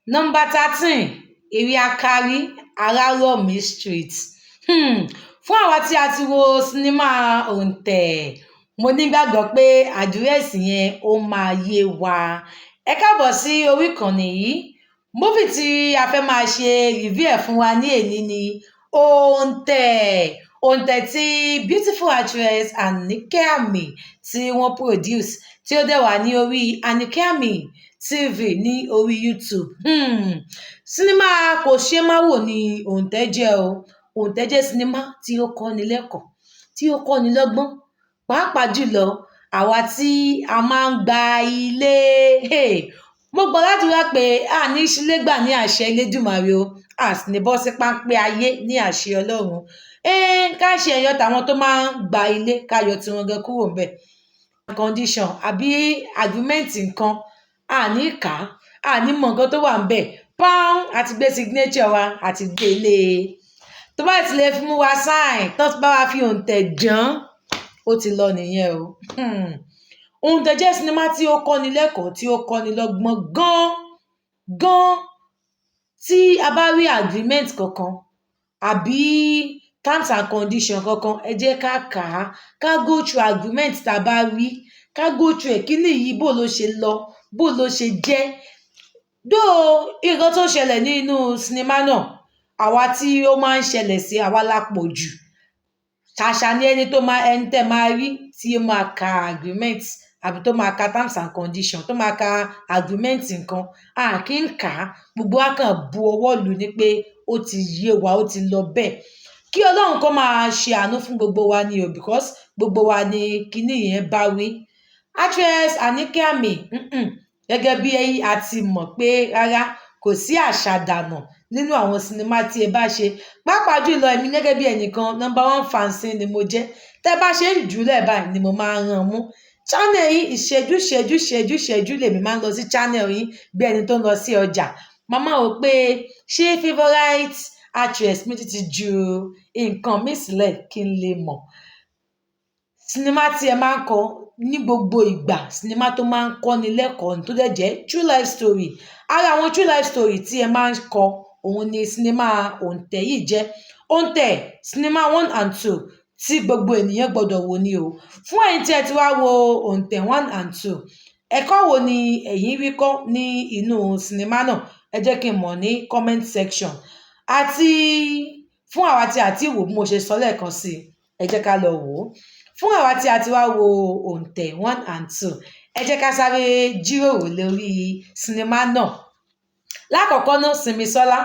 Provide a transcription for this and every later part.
Number 13, Iriakari, Araromi Street. Fún àwa tí a ti wo sinimá Òǹtẹ̀, mo nígbàgbọ́ pé àdírẹ́sì yẹn ó máa yé wa. Ẹ káàbọ̀ sí orí ìkànnì yìí. Movie tí a fẹ́ máa ṣe review ẹ̀ fún wa ní èní ni Òǹtẹ̀. Òǹtẹ̀ tí beautiful actress Anike Ami tí wọ́n produce, tí ó dẹ̀ wà ní orí Anike Ami TV ní orí YouTube. Sinimá kò ṣe má wò ní Òǹtẹ̀ jẹ́ o. Òǹtẹ̀ jẹ́ sinimá tí ó kọ́ni lẹ́kọ̀ọ́, tí ó kọ́ni lọ́gbọ́n, pàápàá jùlọ àwa tí a máa ń gba ilé. Hey! Mo gbàdúrà pé a ní ṣílé gbà ní àṣẹ Elédùmarè o, a sì ní bọ́ sí páńpẹ́ ayé ní àṣẹ Ọlọ́run. Ká ṣe ẹ̀yọ tàwọn tó máa ń gba ilé, ká yọ tiwọn gan kúrò ńbẹ̀. Condition àbí agreement nǹkan, a ní kà á, a ní mọ nǹkan tó wà ńbẹ̀. Pọ́n, a ti gbé signature wa, a ti gbé lé e. Tó bá ti lè mú wa sign, tó bá wa fi òǹtẹ̀ jàn, ó ti lọ nìyẹn o. Òǹtẹ̀ jẹ́ sinimá tí ó kọ́ni lẹ́kọ̀ọ́, tí ó kọ́ni lọ́gbọ́n gan gan. Tí a bá rí agreement kankan àbí terms and condition kankan, ẹ jẹ́ ká kà á, ká go through agreement tá a bá rí, ká go through ẹ̀. Kíní yìí, bó ló ṣe lọ, bó ló ṣe jẹ́. Though nǹkan tó ṣẹlẹ̀ nínú sinimá náà, àwa tí ó máa ń ṣẹlẹ̀ sí àwa la pọ̀ jù. Ṣàṣà ni ẹni tó máa, ẹni tẹ́ máa rí tí ó máa ka agreement àbí tó máa ka terms and condition, tó máa ka agreement nǹkan. A kì í kà á, gbogbo wa kàn bu ọwọ́ lù ní pé ó ti yé wa, ó ti lọ bẹ́ẹ̀. Kí Ọlọ́run kó máa ṣe àánú fún gbogbo wa ni o, because gbogbo wa ni kíní yẹn bá wí. Actress Anike Ami, gẹ́gẹ́ bí a ti mọ̀ pé rárá, kò sí àṣàdànù nínú àwọn sinimá tí ẹ bá ṣe. Pàápàá jùlọ èmi gẹ́gẹ́ bí ẹnìkan, number one fans ni mo jẹ́. Tẹ́ bá ṣe ń jùlẹ̀ báyìí ni mo máa ń rán mú. Channel yìí, ìṣẹ́jú ṣẹ́jú ṣẹ́jú ṣẹ́jú lèmi máa ń lọ sí channel yìí bí ẹni tó ń lọ sí ọjà. Màá máa wò pé ṣé favourite actress mi ti ju nǹkan mi sílẹ̀ kí n lè mọ̀. Sinimá tí ẹ máa ń kọ ní gbogbo ìgbà, sinimá tó máa ń kọ́ni lẹ́kọ̀ọ́ tó dẹ̀ jẹ́ true life story. Ara àwọn true life story tí ẹ máa ń kọ, òun ni sinimá Òǹtẹ̀ yìí jẹ́. Òǹtẹ̀ sinimá one and two tí gbogbo ènìyàn gbọdọ̀ wò ni o. Fún ẹ̀yin tí ẹ ti wá wo Òǹtẹ̀ one and two, ẹ̀kọ́ wo ni ẹ̀yin rí kọ́ ní inú sinimá náà? Ẹ jẹ́ kí n mọ̀ ní comment section. Àti fún àwa tí a ti wò, bí mo ṣe sọ lẹ́ẹ̀kan sí i, ẹ jẹ́ ká lọ wò ó. Fún àwa tí a ti wá wo Òǹtẹ̀ one and two, ẹ jẹ́ ká sáré jíròrò lórí sinimá náà. Lákọ̀ọ́kọ́ náà, Simisola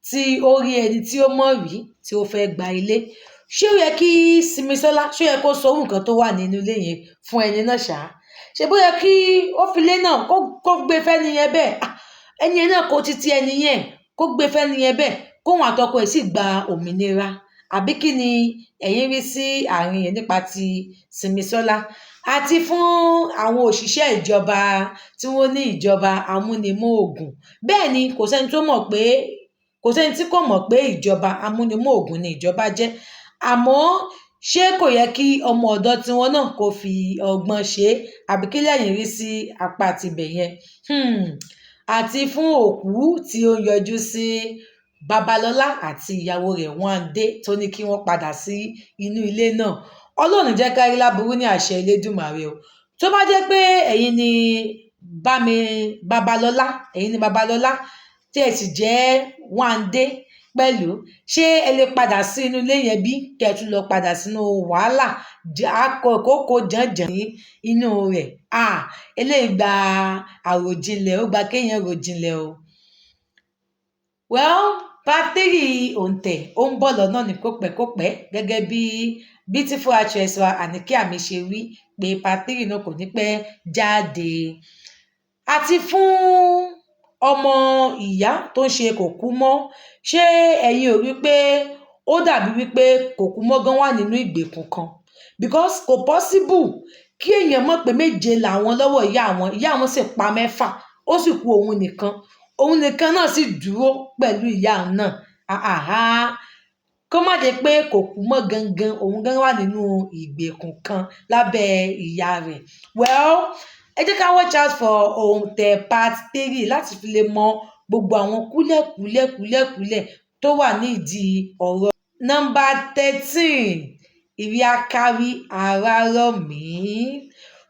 tí ó rí ẹni tí ó mọ̀ rí tí ó fẹ́ gba ilé. Ṣé ó yẹ kí Simisola, ṣé ó yẹ kó sọ orú nǹkan tó wà nínú ilé yẹn fún ẹni náà ṣá? Ṣé bó yẹ kí ó fi ilé náà kó gbé fẹ́ni yẹn bẹ́ẹ̀? Ẹni yẹn náà kó títí ẹni yẹn, kó gbé fẹ́ni yẹn bẹ́ẹ̀, kóun àtọkọ ẹ̀ sì gba òmìnira. Àbí kí ni ẹ̀yin rí sí àárín yẹn nípa ti Simisola? Àti fún àwọn òṣìṣẹ́ ìjọba tí wọ́n ní ìjọba amúnimóògùn. Bẹ́ẹ̀ ni, kò sẹ́ni tó mọ̀ pé, kò sẹ́ni tí kò mọ̀ pé ìjọba amúnimóògùn ni ìjọba jẹ́. Àmọ́ ṣé kò yẹ kí ọmọ ọ̀dọ̀ tiwọn náà kó fi ọgbọ́n ṣe é? Àbí kí lẹ̀yin rí sí apá tibẹ̀ yẹn? Àti fún òkú tí ó ń yọjú sí Babalọlá àti ìyàwó rẹ̀ Wándé, tó ní kí wọ́n padà sí inú ilé náà. Ọlọ́run jẹ́ ká rí láburú ní àṣẹ Elédùmarè o. Tó bá jẹ́ pé ẹ̀yin ni Bámi Babalọlá, ẹ̀yin ni Babalọlá tí ẹ sì jẹ́ Wándé pẹ̀lú, ṣé ẹ lè padà sí inú ilé yẹn bí kí ẹ tún lọ padà sínú wàhálà kókó jànjàn ní inú rẹ̀? Ah, eléyìí gba àròjinlẹ̀, ó gba kéèyàn ròjinlẹ̀ o. Well, part three Òǹtẹ̀ ó ń bọ̀ lọ́nà ní kópẹ́kópẹ́, gẹ́gẹ́ bí beautiful actress wa Anike Ami ṣe wí pé part three náà kò ní pẹ́ jáde. Àti fún ọmọ ìyá tó ń ṣe kò kú mọ́, ṣé ẹ̀yin ò rí pé ó dàbí wípé kò kú mọ́ gan wà nínú ìgbèkùn kan? Because kò possible kí èèyàn mọ̀ pé méje làwọn lọ́wọ́ ìyá àwọn, ìyá àwọn sì pa mẹ́fà, ó sì kú òun nìkan, òun nìkan náà sì dúró pẹ̀lú ìyá òun náà. Àhàhà, kó má jẹ́ pé kò kú mọ́ gangan, òun gan wà nínú ìgbèkùn kan lábẹ́ ìyá rẹ̀. Well, Ẹ jẹ́ ká watch out for Òǹtẹ̀ part 3 láti fi lè mọ gbogbo àwọn kúlẹ̀kúlẹ̀ kúlẹ̀kúlẹ̀ tó wà nídìí ọ̀rọ̀. Number 13, Ìrì Akárí Arárọ̀mí.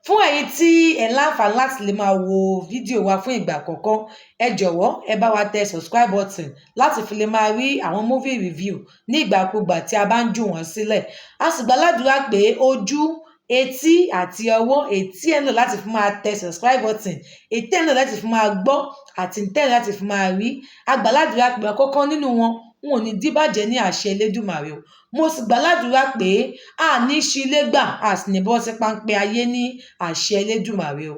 Fún ẹ̀yin tí ẹ̀ ń láǹfààní láti lè máa wo fídíò wa fún ìgbà àkọ́kọ́, ẹ jọ̀wọ́, ẹ bá wa tẹ subscribe button láti fi lè máa rí àwọn movie review ní ìgbàkúgbà tí a bá ń jù wọ́n sílẹ̀. A sì gbàládùra pé ojú, etí àti ọwọ́ ètí ẹ̀ ń lò láti fi máa tẹ subscribe button, ètí ẹ̀ ń lò láti fi máa gbọ́ àti tẹ̀ láti fi máa rí, a gbàládùra pé ọ̀kọ̀ọ̀kan nínú wọn, wọn ò ní díbàjẹ́ ní àṣẹ Elédùmarè o. Mo sì gbàládùra pé a ní ṣílé gbà, a sì ní bọ́ sí páńpẹ́ ayé ní àṣẹ Elédùmarè o.